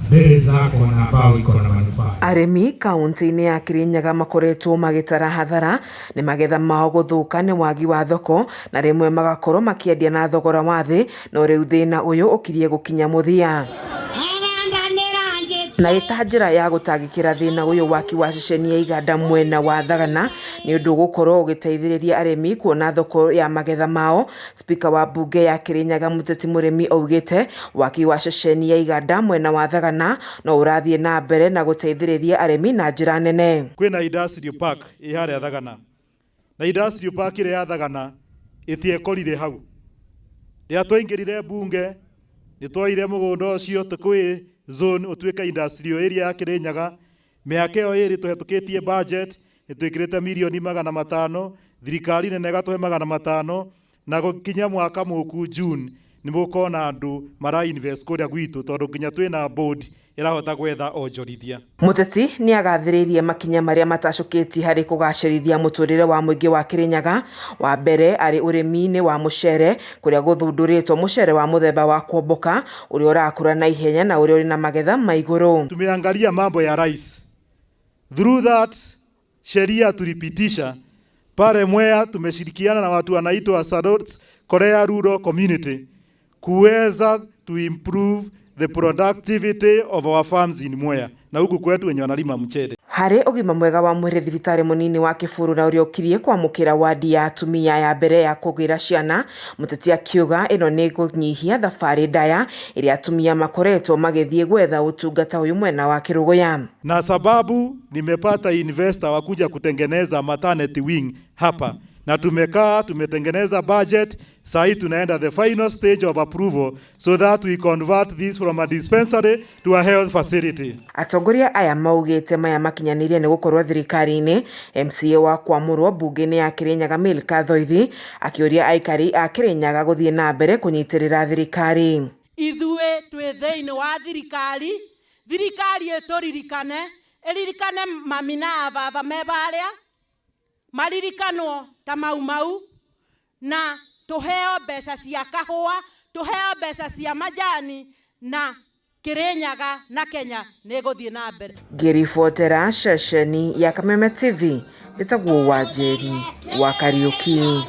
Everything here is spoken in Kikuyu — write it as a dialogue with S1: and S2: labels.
S1: Mbele zako na ambao iko na manufaa.
S2: Arĩmi kaunti-inĩ ya Kirinyaga makoretwo magĩtara hathara nĩ magetha mao gũthũka nĩ wagi wa thoko na rĩmwe magakorwo makĩendia na thogora wa thĩ, no rĩu thĩna ũyũ ũkirie gũkinya mũthia. Na ĩta njĩra ya gũtangĩkĩra thĩna ũyũ, waki wa ceceni ya iganda mwena wa Thagana nĩ ũndũ ũgũkorwo ũgĩteithĩrĩria arĩmi kuona thoko ya magetha mao. Spika wa mbunge ya Kirinyaga Mũteti Mũrĩmi augĩte waki wa ceceni ya iganda mwena wa Thagana no ũrathiĩ na mbere na gũteithĩrĩria arĩmi na njĩra nene.
S3: Kwĩna industrial park ĩ harĩa Thagana, na industrial park ĩrĩa ya Thagana ĩtiekorire hau. Rĩrĩa twaingĩrire mbunge, nĩ twoire mũgũnda ũcio tũkĩwĩ zone ũtuĩke industrial area ya Kirinyaga. Mĩaka ĩyo 2 tũhetũkĩtie budget nĩ twĩkĩrĩte mirioni 500, thirikari nene ĩgatũhe 500, na gũkinya mwaka mũku June nĩ mũkona andũ mara invest kũrĩa gwitũ, tondũ nginya twĩna board ĩrahota gwetha onjorithia.
S2: Mũteti nĩ agathĩrĩirie makinya marĩa matacũkĩtie harĩ kũgacĩrithia mũtũrĩre wa mũingĩ wa Kirinyaga. Wa mbere arĩ ũrĩmi-inĩ wa mũcere, kũrĩa gũthundũrĩtwo mũcere wa mũthemba wa kwomboka ũrĩa ũrakũra na ihenya na ũrĩa ũrĩ na magetha ma igũrũ.
S3: Tumeangalia mambo ya rice. Through that sheria tulipitisha pale Mwea, tumeshirikiana na watu wanaitwa South Korea Rural Community kuweza to improve the productivity of our farms in Mwea na huku kwetu wenye wanalima mchele.
S2: Harĩ ũgima mwega wa mwĩrĩ, thibitarĩ mũnini wa Kĩburu na ũrĩa ũkirie kwamũkĩra wadi ya atumia ya mbere ya kũgĩra ciana, mũteti akiuga ĩno nĩ kũnyihia thabarĩ ndaya ĩrĩa atumia makoretwo magĩthiĩ gwetha ũtungata ũyũ mwena wa Kĩrũgũya.
S3: Na sababu nimepata investor wa kuja kutengeneza maternity wing hapa, na tumekaa tumetengeneza budget. Saa hii tunaenda the final stage of approval so that we convert this from a dispensary to a health facility.
S2: Atongoria aya maugĩte maya makinyanĩire nĩ gũkorwo thirikari-inĩ. MCA wa kwamũrwo mbunge-inĩ ya Kirinyaga Milka Thoithi akĩũria aikari a Kirinyaga gũthiĩ na mbere kũnyitĩrĩra thirikari.
S4: Ithuĩ twĩ thĩinĩ wa thirikari, thirikari ĩtũririkane, ĩririkane mami na ababa me barĩa maririkanwo ta Mau Mau, na tuheo mbeca cia kahũa, tuheo mbeca cia majani, na Kirinyaga na Kenya nĩ ĩgũthiĩ na mbere.
S2: Ngĩribotera ceceni ya Kameme TV, njĩtagwo Wanjeri wa Kariũki.